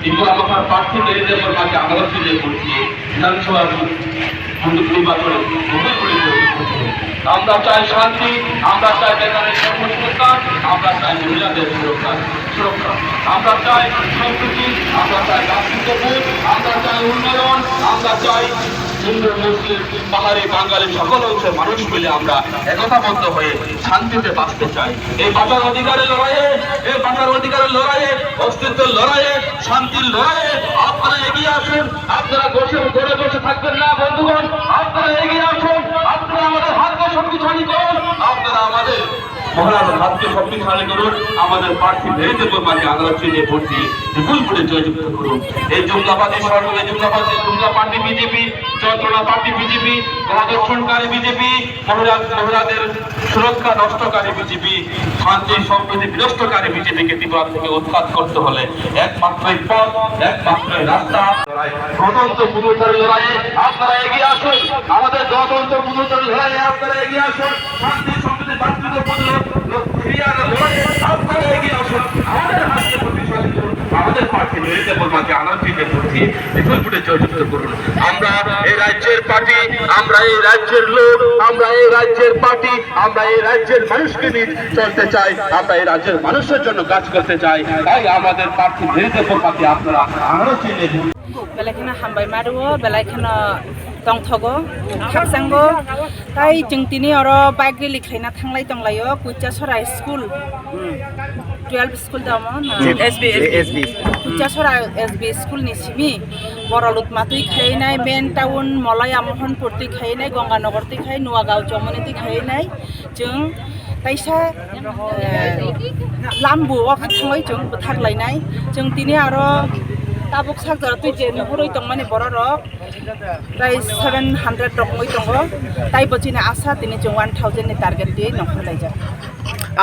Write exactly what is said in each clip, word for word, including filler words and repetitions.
Tripura Mothar প্রার্থী মেরিটে পর মাকে আমরা ফিরে করছি বিধানসভা নির্বাচনে ভোটে পড়ে আমরা চাই শান্তি, আমরা চাই বেকারের কর্মসংস্থান, আমরা চাই মহিলাদের সুরক্ষা, সুরক্ষা। আমরা চাই সম্প্রীতি, আমরা চাই রাজনীতিবোধ, আমরা চাই উন্নয়ন, আমরা চাই হিন্দু মুসলিম পাহাড়ি বাঙালি সকল অংশের মানুষ মিলে আমরা একতাবদ্ধ হয়ে শান্তিতে বাঁচতে চাই। এই বাঁচার অধিকারের লড়াইয়ে, এই বাঁচার অধিকারের লড়াইয়ে, অস্তিত্বের লড়াইয়ে, শান্তির লড়াইয়ে আপনারা এগিয়ে আসুন। আপনারা বসে, ঘরে বসে থাকবেন না বন্ধুগণ, আপনারা এগিয়ে আসুন। আপনারা আমাদের হাতকে শক্তিশালী করুন। আপনারা আমাদের মহারাজ হাতকে শক্তিশালী করুন। আমাদের প্রার্থী মেরিটে পর মাকে আমরা চিনে ভোট দিয়ে বিপুল ভোটে জয়যুক্ত করুন। এই জুমলাবাদী সরকার, এই জুমলাবাদী জুমলা পার্টি বিজেপি, যন্ত্রণা পার্টি বিজেপি, গণধর্ষণকারী বিজেপি, মহিলা, মহিলাদের সুরক্ষা নষ্টকারী বিজেপি, শান্তি সম্প্রীতি বিনষ্টকারী বিজেপিকে ত্রিপুরা থেকে উৎখাত করতে হলে একমাত্রই পথ, একমাত্রই রাস্তা। গণতন্ত্র পুনরুদ্ধারের লড়াইয়ে আপনারা এগিয়ে আসুন। আমাদের গণতন্ত্র পুনরুদ্ধারের লড়াইয়ে আপনারা এগিয়ে আসুন। শান্তি সম্প্রীতি ভাতৃত্ববোধ ফিরিয়ে আনার লড়াইয়ে আপনারা এগিয়ে আসুন। আমাদের হাতকে শক্তিশালী করুন। আমাদের প্রার্থী মেরিটে পর মাকে আনার চিহ্নে ভোট দিয়ে বিপুল ভোটে জয়যুক্ত করুন। আমরা এই রাজ্যের পার্টি, আমরা এই রাজ্যের লোক, আমরা এই রাজ্যের পার্টি, আমরা এই রাজ্যের মানুষকে নিয়ে চলতে চাই, আমরা এই রাজ্যের মানুষের জন্য কাজ করতে চাই। তাই আমাদের প্রার্থী মেরিটে পর মাকে আপনারা আনার চিহne vote Belai kheno hambai ma rwo, belai kheno tongthogo, khakchanggo. Tai chwng tini oro bike rally khlaina thanglai tonglaio, Kuichasora school, twelve school da omo na? Hmm. S B, S B. S B. Kuichasora S B school ni simi, Borolutma twi khainai, main town Molaya Mohanpur twi khainai, Gonganagar twi khai, Nuagaon Chomoni twi khainai. Chwng kaisa, eh, lambu o khe thangwi chwng bwthak lainai. Chwng tini aro tabuk sak jora twi je nuhurwi tongmani bororok prai seven hundred rok wngwi tongo. Taibo chini asa tini chwng one thousand ni target twiwi nongkhor laijak.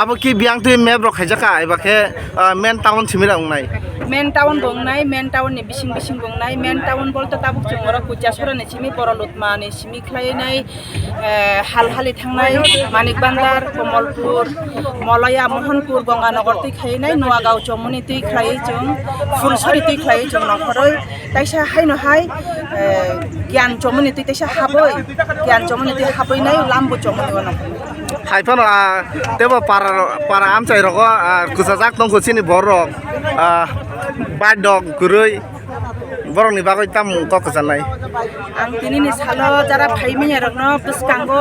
Abo ki biyang twi map rok khaijak kha, eba khe, ah, main town simi rok wngnai? Main town bo wngnai, main town ni bising bising bo wngnai. Main town bolte tabuk chwng oro Kuichasora ni simi, Borolutma ni simi khlainai. Eh, hal hali thangnai, Manik Bandar, Komolpur, Molaya, Mohanpur, Gonganagar twi khainai, Nuagaon Chomoni twi khlaiwi chwng, Phulsori twi khlaiwi chwng nongkhorwi, taisa haino hai, eh, Gyan Chomoni twi taisa habwi, Gyan Chomoni twi habwi nai, Lambu Chomoni o nongkhorwi. Hai phano, ah, tebo para, para amchai rogo, ah, kwchajak tongkho chini borok, ah, bai dok kwrwi. Borokni bagwi tamo kok kwchanai? Ang tinini salo jara phai manya rokno bwskango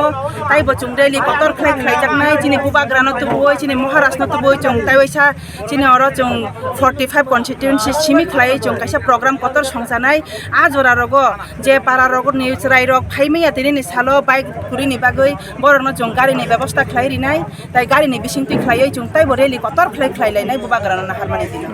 taibo chwng rally kotor khlai khlaijaknai, chini bubagrano tubuwi, chini Maharajno tubuwi chwng taiwaisa chini oro chwng forty five constituency simi khlaiwi chwng kaisa program kotor songchanai. A jora rogo je para rogni chwrai rok phai manya tinini salo bike kwrwini bagwi borokno chwng garini bebosta khlai rinai, tai garini bisingtwi khlaiwi chwng taibo rally kotor khlai khlai lainai bubagrano naharmani dino.